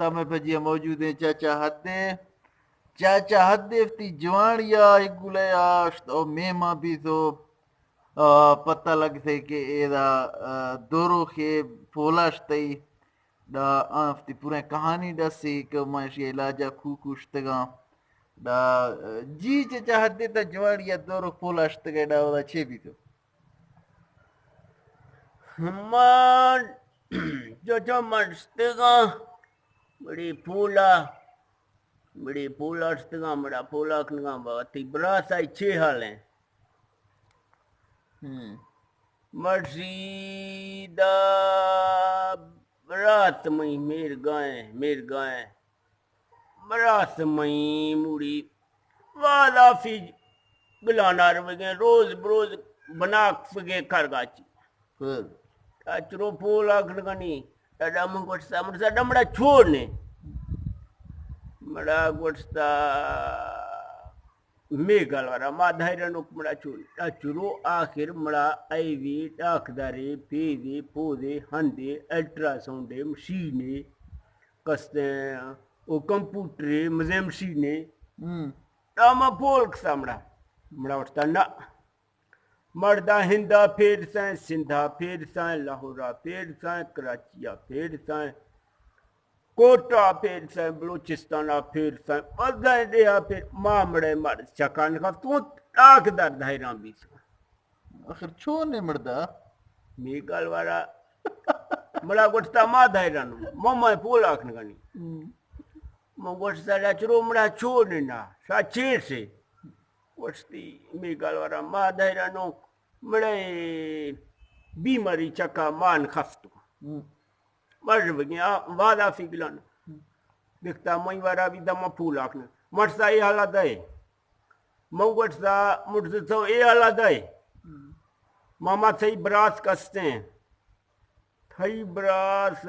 تا مئے پجیا موجود ایں چاچا حدے۔ چاچا حدے وتی جوانی ءَ اے گلہ ءَ آشت او مہمان بیثو، آ، پتہ لگثے کہ ایدا، آ، دو روخے پولا شتئی۔ ڈا آ وتی پوریں کہانی ڈسے کہ من اشی علاج ءَ کوکو شتگاں۔ ڈا، آ، جی چاچا حدے تا جوانی ءَ دو روخ پولا شتگئے، ڈا اودا چے بیثو؟ من جو جو من شتگاں، مڑی پولا، مڑی پولا شتگاں، مڑا پولا کنگاں، با تئی براس آئی چے حال ایں؟ ہم۔ مرشی دا برات مئی میرگائیں، میرگائیں۔ براس مئی موڑی وادافی گلانار بگیں، روز بروز بناک فگے کرگاچی۔ ہم۔ اچرو پولا کنگنی، ڈاڈا من گوٹسا، مرسا ڈمڑا چھوڑ نے۔ مڑا گوٹسا میگل ورا ما دھیرنوک مڑا چون۔ اچرو آخر مڑا ایوی ڈاکدارے، پیدے، پودے، ہندے، الٹراساؤنڈے، مشینے، کستیں او کمپیوٹرے، مزے مشینے۔ ہم۔ ڈا ما پول کسا مڑا۔ مڑا اٹھتا نہ۔ مڑدا ہندا پھیرسائیں، سندھا پھیرسائیں، لاہورا پھیرسائیں، کراچیا پھیرسائیں، کوٹا پھیرسائیں، بلوچستانا پھیرسائیں، بزائیں ڈیہا پھیر، ما مڑے مڑ چکان خفتوں ڈاکدار دھیران بیسوں۔ آخر چون نے مڑدا؟ میگل ورا مڑا گوٹتا ما دھیرانوں، مما پولا کنگنی۔ ہم۔ من گوٹتا ڈا چرو مڑا چون نے نا، شا چیر سے۔ گوشتی، میگل ورا ما دھیرانوں، مڑے بیماری چکا مان خفتو۔ ہم۔ مر بگیں، آ، وادافی گلان۔ ہم۔ دکھتا مئی ورا بی دما پولا کن۔ مرسا اے حالا دے۔ من گوٹتا، مرسا تو اے حالا دے۔ ہم۔ ماما تئی براس کستیں۔ تھئی براس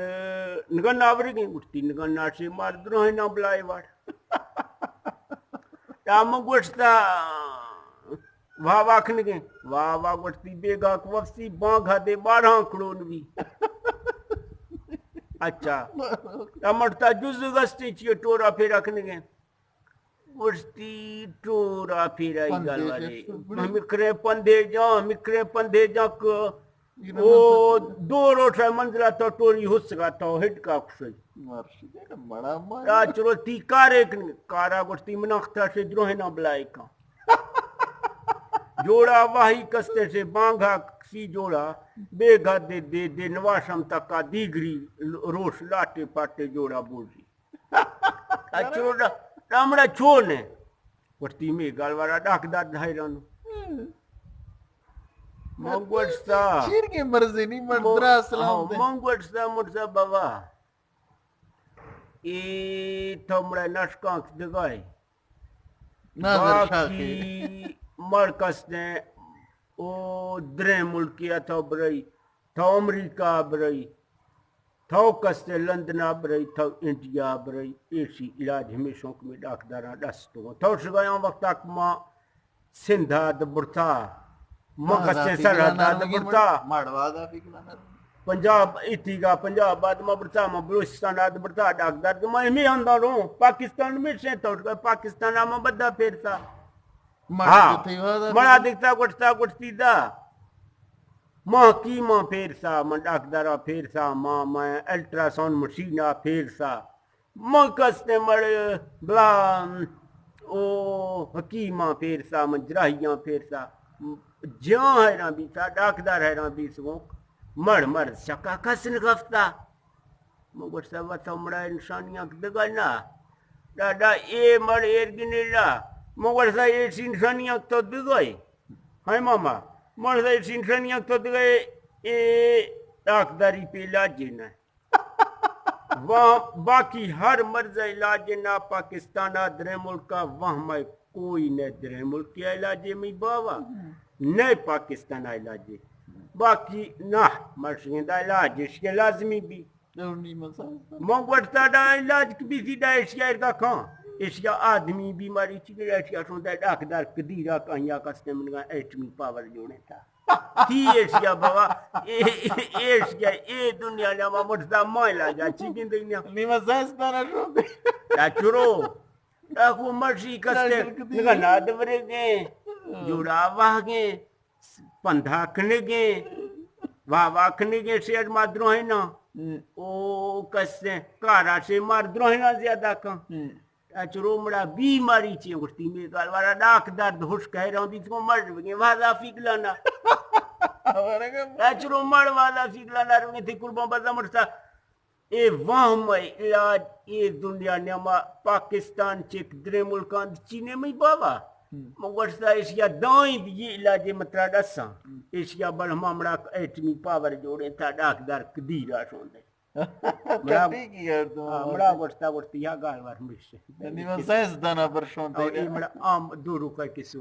نگن آورگیں گوشتی، نگن آشے مار دراہیں نام بلائے وار۔ یا من گوشتا، واہ واہ کنگیں، واہ واہ گوشتی، بیگاہ کو وفسی، بانگھا دے بارہاں کڑون بی۔ اچھا۔ یا مرتا جز گستی چیئے ٹورا پھیرا کنگیں۔ گوشتی ٹورا پھیرائی پندے گالوارے۔ جت بڑی۔ ہمکریں پندے جاں، ہمکریں پندے جاں کہ او دو روچ منزلا تو ٹوری ہسگا تو ہڈ کا کشئی۔ مرشی دے مڑا مار۔ یا چلو تی کارے کن، کارا گوشتی من اختر سے دروہ نہ بلائے کن۔ جوڑا واہی کستے سے بانگا کسی جوڑا، بیگا دے دے دے نواشم تکا دیگری روش لاٹے پاٹے جوڑا بوزی۔ اچو ڈا-، ڈامڑا چون ہے؟ وتی می گالوارا ڈاکدار دھائرانو۔ من گوشتا۔ چیر کے مرضی نہیں، من من، درا سلام ہاں، دے۔ من گوشتا، مرزا بابا۔ اے تو مڑا نشکانک دگائے۔ ناظر شاہ کے۔ باقی مڑ کس نے او دریں ملکی اتو برئی۔ تو امریکہ ء برئی، تو کستے لندن ء برئی، تو انڈیا ء برئی، ایشی علاج ہمیشوں کہ می ڈاکداراں ڈستوں۔ تو شگایاں وقتا کہ ما سندھ ء دبرتا، ما کستے سرحد ء دبرتا، پنجاب ایتیگا، پنجاب بعد ما برتا، ما بلوچستان ء دبرتا، ڈاکدار ما ہمیں انداروں، پاکستان میں سے تو شگا پاکستان ء ما بدا پھیرتا۔ ہاں، مڑا دیکھتا گوٹتا گوٹتی دا۔ ما حکیماں پھیرسا، من ڈاکدارا پھیرسا، ما، من الٹراساؤنڈ مشینا پھیرسا۔ من کستے مڑ بلا، او حکیماں پھیرسا، من جراحیاں پھیرسا۔ جان حیران بیسا، ڈاکدار حیران بیس گوں۔ مڑ مر شکا کس نہ گفتا۔ من گوشتا، و تو مڑا نشانیاں دگا نا۔ ڈاڈا اے مڑ ایر گنے نا۔ من گوشتا، ایشی نشانیاں تو دگا ہے۔ ہائے ماما، من گوشتا، ایشی نشانیاں تو دگا ہے، اے ڈاکداری پہ علاج ہے نا۔ وہاں باقی ہر مرض علاج ہے نا، پاکستان آ درے ملکا، وہاں میں کوئی نہ درے ملک علاج ہے، می باوا۔ نہ پاکستان علاج ہے۔ باقی نہ، مرشگیں دا علاج ہے، اشیا لازمی بھی۔ ضروری مسائل۔ من گوشتا ڈا علاج کہ بیسی ڈا ایشیا ارگا کھاں۔ ایشیا آدمی بیماری چی ڈا ایشیا شون دا ڈاکدار کدی را کھاں یا کستے منگا ایٹمی پاور جوڑے تا۔ تی ایشیا بابا، اے، اے، ایشیا، اے دنیا نیا ما مرتا ما علاجا چی گندگنیا؟ نیمہ سائنس دانا شو دے۔ دا چرو، دا کو مرشی کستے، نگا ناد ورگیں، جوڑا واہگیں، پندھا کنگیں، واہ واہ کنگیں، شیر ما دروہینا۔ او کستے، کارا شے مار دروہینا زیادہ کن۔ اچ رو مڑا بیماری چی گوشتی، می گال وارا ڈاک درد ہشک ہے، رون دی تو مر بگیں، واہ دا فیگلانا۔ اچ رو مڑ واہ دا فیگلانا، رو تی قربان بزا مرتا۔ اے وہم ءِ علاج اے دنیا نیاما پاکستان چک درے ملکان چینے مئی بابا۔ من گوشتا ایشیا دائیں دی یہ علاج مترا ڈساں۔ ایشیا بل ہما مڑا ایٹمی پاور جوڑے تا ڈاک دار کدی را شوندے۔ مڑا، ٹھیک ہے یار، تو ہاں، مڑا گوشتا گوشتی یا گال وار مش۔ یعنی من سائنس دانا پر شوندے۔ مڑا عام دو روپے کے